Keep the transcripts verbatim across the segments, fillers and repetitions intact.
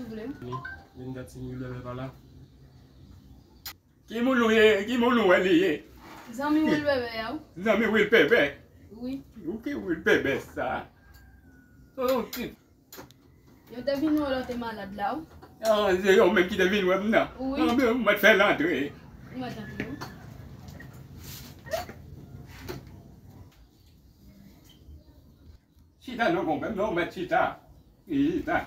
Ou vle? Vin gad si Wil Bèbè pa la. Ki moun ou ye? Ki moun ou wè li ye? Zanmi Wil Bèbè a, wi. Zanmi Wil Bèbè? Wi. Ou ki Wil Bèbè sa? Oh, ki Yo te vin wè w lè w te malad la, wi. Ah, se yo menm ki te vin wè m nan? Wi. Ah, men, ou mèt fè l antre. Ou mèt antre, wi. Chita non, konpè m non, ou mèt chita. Chita.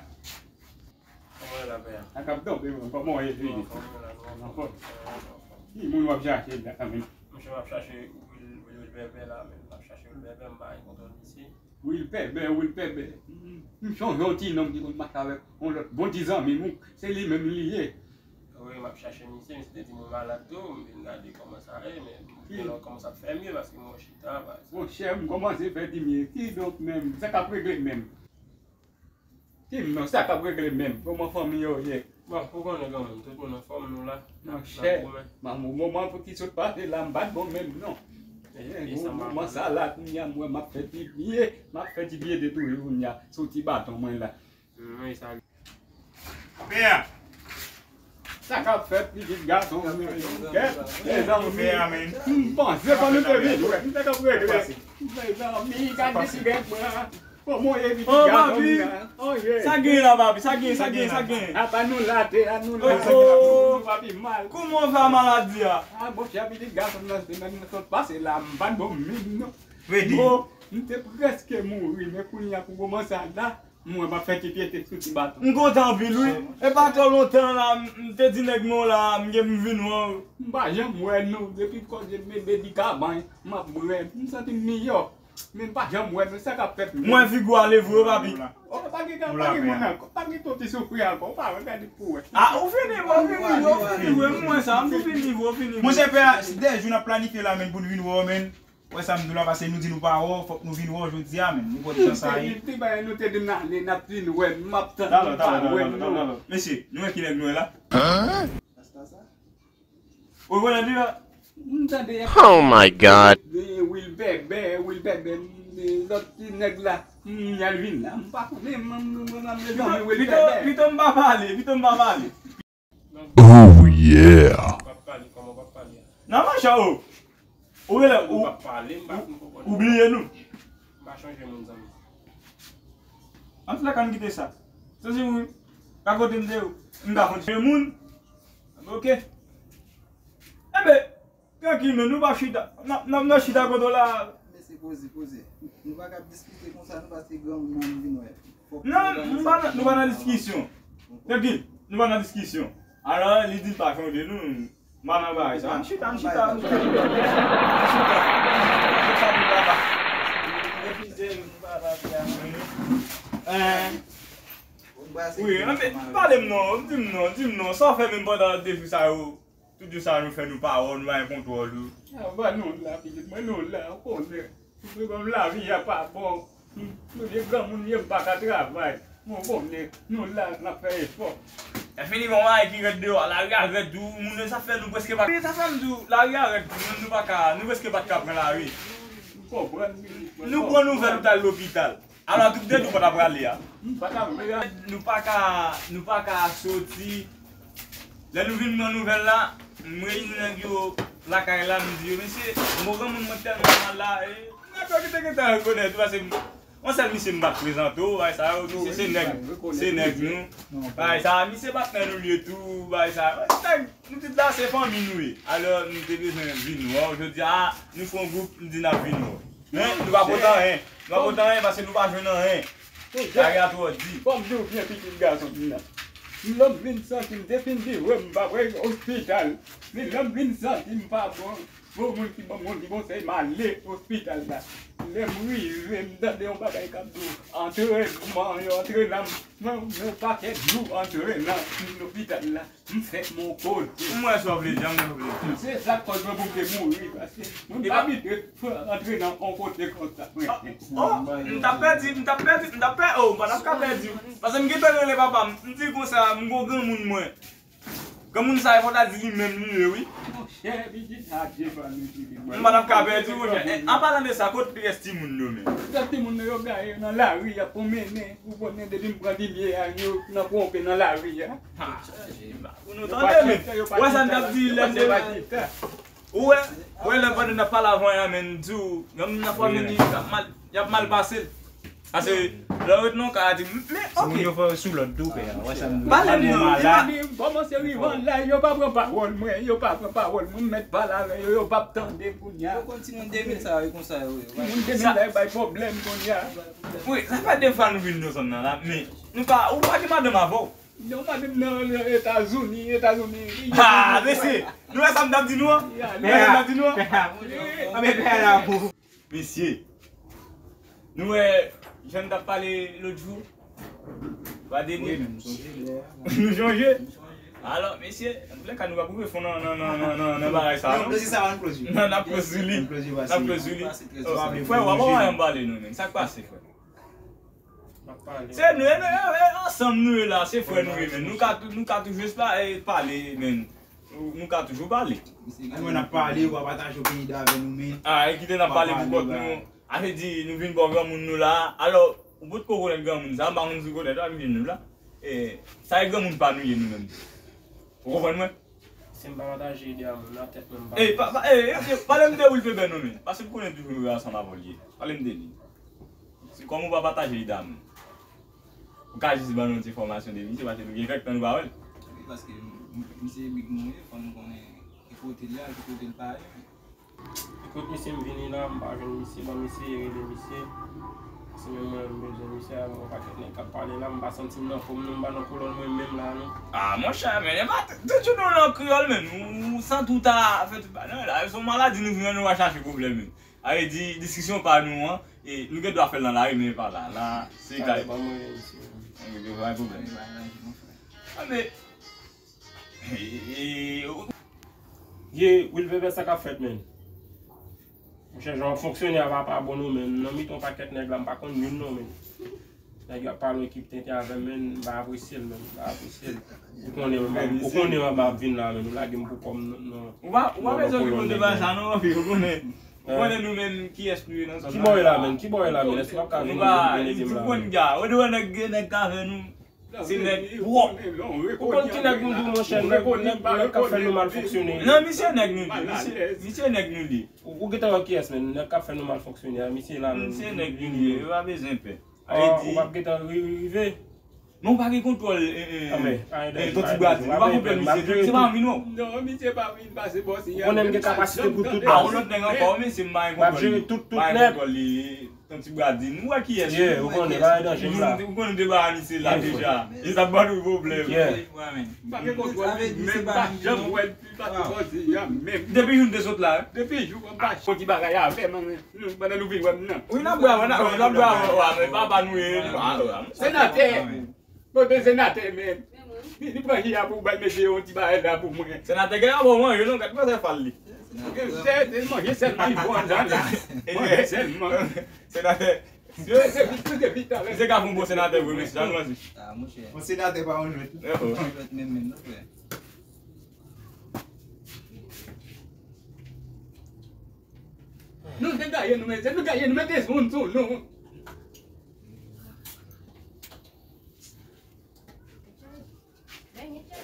Kòman w ye la, pè a? Ak ap tonbe, mwen, kòman w ye, Fili? Anfòm, mwen la, nou anfòm. Anfòm. Ki moun w ap chache la, men? Monchè, m ap chache Wil, Wil Bèbè la, men m ap chache Wil Bèbè, m pa gen kontwòl misye. Wil Bèbè, Wil Bèbè. M, m sonje yon ti nonm ki konn mache avèk yon lòt bon ti zanmi m, se li menm li ye. Wi, m ap chache misye, misye te di mwen malad tou, m vin gade kòman sa ye, men m genlè kòmanse ap fè mye paske mwen chita, pa. Monchè, m kòmanse fè ti mye. Kidonk menm, sa k ap regle menm? Di m non, sa k ap regle menm? Kòman fanmi yo ye? Bon, ou konnen kanmenm, tout moun anfòm, nou la. Monchè, m, moman pou ki sot pase la, m pa t bon menm non. Moman sa la, kounye a, m wè m ap fè ti pye, m ap fè ti pye de toujou kounye a, sou ti baton mwen la. Wi, sa. Pè a. Sa k ap fèt, pitit gason m nan, kèt, mezanmi. M panse fò nou te vin wè, m te k ap regle. Mezanmi, gade ti bèk mwen an. Kòman w ye, pitit gason m nan? Oh, ye. Sa gen la, papi? Sa gen, sa gen, sa gen? Apa nou la, te a nou la. Oh, oh. Nou pa pi mal. Kòman w fè maladi a? Ah, monchè, pitit gason m nan, semèn nan sot pase la, m pa t bon menm non. Fredi. Bon, m te prèske mouri, men kounye a pou moman sa la, mwen m ap fè ti pye sou ti baton. M kontan anpil, wi. E pa twò lontan la, m, m te di nèg mwen la, m gen m vin wè w. M pa janm wè nou, depi koze m bebe di kabann, m ap bwè, m santi m miyò. Men m pa janm wè nou, sa k ap fèt menm? Mwen figi w ale vre, papi. Oh, pa gen, pa gen moun ankò, pa gen ton ti soufri ankò, ou pa wè, gade pou wè. Ah, ou fini, ou fini, ou fini, vre, m wè sa, m tou fini, vre, ou fini. Monchè, pè a, se de jou n ap planifye la, men, pou n vin wè w, men. Wè sa m di w la, paske nou di nou pa wè w, fòk nou vin wè w jodi a menm. Nou pran tan sa ye. Ti bagay nou te di n ale, n ap vin wè, m ap tann nou pa wè m non. Mesye, nou wè ki nèg nou wè la? Ou rekonèt li la? M tande. Oh my God. Wil Bèbè, Wil Bèbè, lòt ti nèg la, m, y al vin la. M pa konnen, m, m, m, m, m, zanmi Wil Bèbè. Pito m pa pale, pito m pa pale. Oh yeah. Nan machan, o. Ou rele, ou, ou bliye nou. Antouka, ann kite sa. Se si wi, pa kote m te yo, m ka kontinye moun. Ok. Enben, trankil, men nou pa chita. N ap, n ap nan chita kote w la. Mesye, poze, poze. Nou pa ka diskite konsa, non, paske granmoun nan vin wè. Non, nou pa nan, nou pa nan diskisyon. Trankil, nou pa nan diskisyon. Alò, li di l pa chonje nou. M pa nan bagay sa. Ann chita, ann chita, ann chita. Ann chita. Wi, ann pale m non, di m non, di m non. Sa w fè menm pandan de jou sa yo? Tout jou sa nou fè nou pa wè w, nou pa gen kontwòl ou. Ah, ba nou la, pitit mwen, nou la, ou konnen. Ou konnen lavi a pa bon. Nou se granmoun ye, m pa ka travay. Men w konnen, nou la, n ap fè efò. Lè fini, bon, bagay ki rèd deyò a, lari a rèd tou, moun yo sa fè nou prèske pa. Sa fè m di w, lari a rèd tou, nou pa ka, nou prèske pa t ka pran lari. M konprann, pitit mwen. Nou pran nouvèl ou t al lopital. Alò, tout de nou pa ta prale a. M pa ta vle a. Nou pa ka, nou pa ka soti. Lè nou vin pran nouvèl la, m reyini nèg yo lakay la, m di yo, mesye, mo granmoun mwen tèlman mal la, e, nèg yo ki te gentan rekonèt ou, paske m, yon sèl misye m pa t prezante w, bagay sa yo, misye se nèg, se nèg nou. Bagay sa, misye patnè nou li ye tou, bagay sa yo. Nèg, nou tout la, se fanmi nou ye. Alò, nou te bezwen vin wè w, jodi a, nou fè yon gwoup, nou di n ap vin wè w. Men, nou pa pote anyen. Nou pa pote anyen paske nou pa jwenn anyen. Lari a twò di. Fò m di w byen, pitit gason m nan. Lè m vin santi m te fin vire, m pa prale ospital. Men lè m vin santi m pa bon, bon moun ki ban m yon ti konsèy, m ale ospital la. Lè m rive, m tande yon bagay k ap di w, antrènman, yo antrenan m. Mwen, yon pakèt jou antrenan m lopital la. M fèk m on kote. M wè sa w vle di, m wè sa w vle di. Se sa k kòz mwen pou m te mouri, paske mwen pa abitye antre nan on kote konsa, mwen. Oh, m t ap pèdi, m t ap pèdi, m t ap pè, oh, m pa t ap ka pèdi w. Paske m gentan rele papa m, m di konsa, m gon granmoun mwen. Granmoun sa, e fò ta di li menm li ye, wi. Kè pitit a Dye ban nou pitit. M pa t ap ka pèdi, monchè. Eh, an palan de sa, kot rès timoun yo menm? Rès timoun yo, yo gaye nan lari, y ap pwomennen. Ou konnen, depi m pran limyè a, yo nan twonpe nan lari a. Ha, pou nou tande, men. Ou wè sa m t ap di lè m te... Ou wè, ou wè lè pandan n ap pale avan an, men, m di w, nan, nan fwa, men, y ap mal, y ap mal pase l. Paske lè w ret nan kay a di, men, oke. Timoun yo fè yo sou lòd tou, pè a. Wè sa m di w. Pale m non, malad. Kòmanse rive an lay, yo pa pran pawòl mwen, yo pa pran pawòl mwen, m mèt pale avè yo, yo p ap tande m kounye a. Yo konn timoun de mil sa yo, konsa yo ye. Timoun de mil la, yo bay pwoblèm kounye a. Wi, sa fè de fwa nou vin nan zòn nan la, men nou pa, ou pa gen madanm avè w. Non, madanm nan Etazini, Etazini. Ha, mesye, nou wè sa m t ap di nou an? Nou wè sa m t ap di nou an? Anben, pè a la pou. Mesye, nou wè jan n t ap pale lòt jou? Pa de... Wi, men nou sonje lè a. Nou sonje? Alò, mesye, antoulèka, nou p ap rive fon nan, nan, nan, nan, nan, nan bagay sa a, non. Nan, n ap koz sou li. N ap koz sou li. Frè, w ap anvoye m pale, non, men. Sa k pase, frè? Se nou, e, e, e, ansanm nou ye la, se frè nou ye, men. Nou ka, nou ka toujou pa, e, pale, men. Nou, nou ka toujou pale. Mwen, n ap pale, w ap pataje peyi d avè nou, men. Ah, e kite n ap pale pou kont nou. A vle di, nou vin bò granmoun nou la. Alò, ou potko konèt granmoun sa, m pa konn si w konèt, w ap vin nou la. E, sa e granmoun pa nou ye, nou menm. Ou konprann mwen? Si m pa pataje ide a moun nan, tèt mwen m pa... E, pa, pa, e, e, pale m de Wilfebè non, men. Paske m konnen toujou nou ansanm avè w li ye. Pale m de li. Se kòman w pa pataje ide a moun? Ou ka jis ban nou ti enfòmasyon de misye, paske nou gen kèk tan nou pa wè l. Wi, paske m, m, misye big nou ye, fò nou konnen ki kote l ye, ki kote l pa ye, men. Kot misye m vini la, m pa jwenn misye, ban misye, rele misye. Se menm mwen, m bezwen misye, avèk yon pakèt nèg k ap pale la, m pa santi m nan fòm non, m pa nan kolòn mwen menm la non. Ah, monchè, men, e pa t-, tout jounen w nan kreyòl, men, ou, ou santi w ta fè tout bagay. Non, la, se yon maladi nou vin an, nou va chache pwoblèm, men. A vle di, diskisyon pa nou an, e nou gen dwa fè l nan lari, men pa la. La, se kay. Ban mwen rele misye. Ok, pa gen pwoblèm. Anben, e, e, e, Ye, Wilfebè, sa k ap fèt, men? Monchè, jan w fonksyone a pa, pa bon non, men. Nan mitan yon pakèt nèg la, m pa konn youn non, men. Nèg yo ap pale yon ekip tenten avè m, men, m pa apresye l, men, m pa apresye l. Ou konnen, ou konnen anba ap vin la, men, ou lage m pou kò m nan, nan, ou pa, ou pa bezwen okipe w de bagay sa non, anpi, ou konnen. Ou konnen nou menm kiyès nou ye nan zòn la. Kibò w ye la, men? Kibò w ye la, men? Èske w ap ka vin, vin ede m la, men? Ou konn dja, ou dwe nèg, nèg k avè nou. Se nèg pwòp. Ou konn ki nèg nou di, monchè, nèg, nèg, nèg k ap fè nou mal fonksyone. Non, misye nèg nou li, misye, misye nèg nou li. Ou, ou gentan wè kiyès, men, nèg k ap fè nou mal fonksyone a, misye la, men. Misye nèg nou li, yo pa bezwen pè. Ou p ap gentan ri-, rive. Men ou pa gen kontwòl, e, e, e, Tonti Bradi, ou pa konprann misye, se pa vin non. Non, misye pa vin pase bò si a. Ou konnen m gen kapasite pou tout baz. A, yon lòt nèg ankò, men se m pa gen kontwòl li. M ap jere tout, tout nèg. M pa gen kontwòl li. Tanti Bradin, ou wè kiyès li ye, ou konnen, pa gen danje m la. Ou konnen de ba misye la deja. E sa ban nou pwoblèm. M pa gen kontwòl li, men m pa janm wè l pi pase bò si a menm. Depi jou n te sot la, wi. Depi jou, m pa fon ti bagay avè m, men, pandan nou vin wè m nan. Wi, n ap bwè avè w, n ap bwè avè w, men papa nou ye. Senatè. Kote senatè menm? Li, li pran hi a pou bay mesye yon ti bagay la pou mwen. Senatè gen yon bon manje non, gad kòman fè fal li. Se, se manje sèlman li bon anndan la. Manje sèlman. Senatè. Mesye ka fè yon bon senatè vre, mesye, al manze. Ah, monchè. Bon senatè pa yon jwèt. Yon jwèt menm menm non, frè. Nou te gaye nou mete, nou gaye nou mete moun sou nou. Senatè.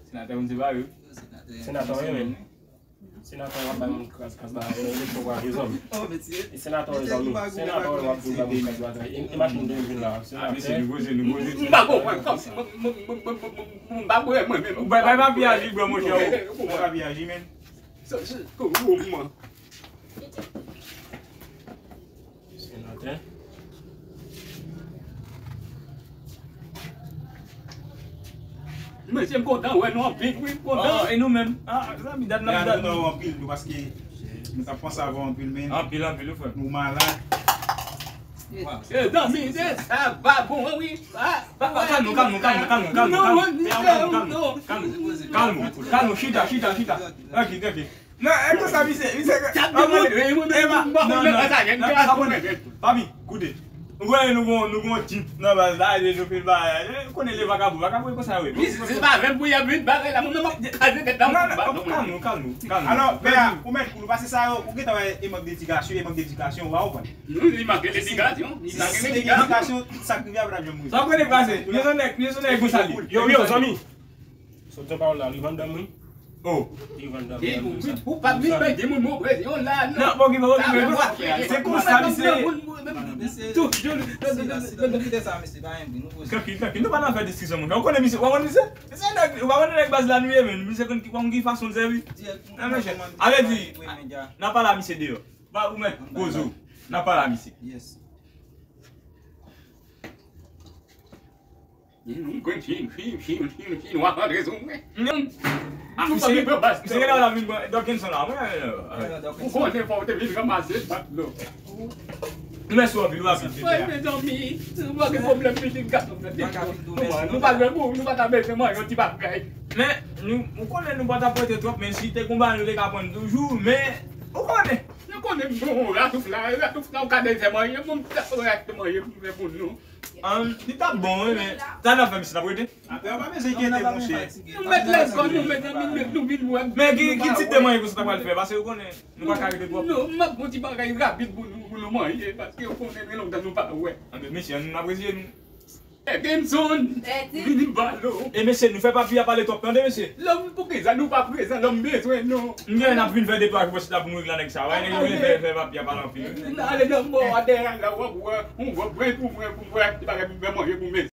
Senatè moun se pa yo. Senatè w ye menm. Senatè w ap bay moun kras kras bagay, eleksyon pral rive zanmi. E senatè w ye zanmi. Senatè w ap vin bay moun kras bagay. E, e machin de vin la. Senatè. M pa konprann kòm si m, m, m pa kwè mwen menm. Ou bay, bay papye a Gilbert, monchè. Ou bay papye a Gilbert. Senatè. Mesye, m kontan wè nou anpil, wi, m kontan. Oh, e nou menm? Ah, zanmi, dat n ap dat nou anpil, nou, paske nou t ap panse avè w anpil, men. Anpil, anpil, wi, frè. Nou malad. Mezanmi, se sa va bon, wi. Ah, pa, pa, kalm nou, kalm nou, kalm nou, kalm nou, kalm nou, kalm nou, kalm nou, kalm nou, kalm nou, kalm nou, chita, chita, chita. Tranquille, tranquille. Non, e konsa, misye, misye, Tap de moun, e, mwen, e, pa, mwen, non, mwen, non, sa, non, non, sa, non, mwen. Papi, koute. Ou konnen nou gon, nou gon tip nan baz la, e nou fin bagay. E, ou konnen le vakabon, vakabon e konsa, wi. Wi, se, se pa menm pou y ap vin bagay la, mwen, mwen, mwen, kalm nou, kalm nou, kalm nou. Alò, pè a, ou mèt koul, ou pase sa yo, ou gentan wè, e mank dedikasyon, e mank dedikasyon, ou pa konprann. Nou, li manke dedikasyon, li manke dedikasyon. Dedikasyon, tout sa k rive a pa t ap janm rive. Sa w konnen k pase? Li se yon nèg, li se yon nèg konsa li. Yo, yo, zanmi. Sot nan pawòl la, li vann dam wi. Oh. Li vann dam wi. Ou pa vin bay de moun move, yo la, non. Non, bon, ki bon, ki bon. Se konsa, misye. Tout. Nou kite sa, mesye, pa gen bri, nou poze. Tranquille, tranquille, nou pa nan afè diskisyon moun. Ou konnen misye, ou pa konnen misye? Se nèg, ou pa konnen nèg baz la nou ye, men misye konn ki, konn ki fason l sèvi. Nan, mesye, ale di, n a pale a misye deyò. Pa ou mèt poze w. N a pale a misye. Yes. Fin, fin, fin, fin, fin, fin, w ap antre sou mwen. Non. Ah, misye, misye gen la vin pran Dunkinson la, mwen. Ou konnen fò w te vin ranmase bat lo. Mèsi w anpil, w anpil. Mezanmi, nou pa gen pwoblèm, misye gason. Nou pa lwen pou, nou pa ta bezwen manje yon ti bagay. Men, nou, ou konnen nou pa ta prete twòp, men si te konba nou te ka pran toujou, men, ou konnen. Nou konnen m gon ratouf la, ratouf la, ou ka bezwen manje, bon, m ta fè reste manje pou mwen pou nou. An, li t ap bon, wi, men sa n ap fè, misye, n ap rete? Apre, ou pa bezwen enkyete, monchè. Nou mèt lèzò, nou, mezanmi, nou vin wè m. Men ki, ki tip de manje konsa w ta pral fè? Paske ou konnen, nou pa ka rete twòp. Non, m ap fè yon ti bagay rapid pou nou, pou nou manje, paske ou konnen, gen lontan nou pa wè. Anben, mesye, nou apresye nou. Dunkinson, vini balo. E mesye, nou fè papi a pale twòp, tande, mesye. Lòm, pou kisa nou pa prezan, lòm bezwen nou. M gen, n ap vin fè de twa jou sila pou nou regle nèg sa, wi, nèg yo vin fè, fè papi a pale anpil, wi. N ale nan mò a dèyè la, w ap wè, w ap pran pou mwen, pou mwen, ti bagay pou mwen manje pou mwen.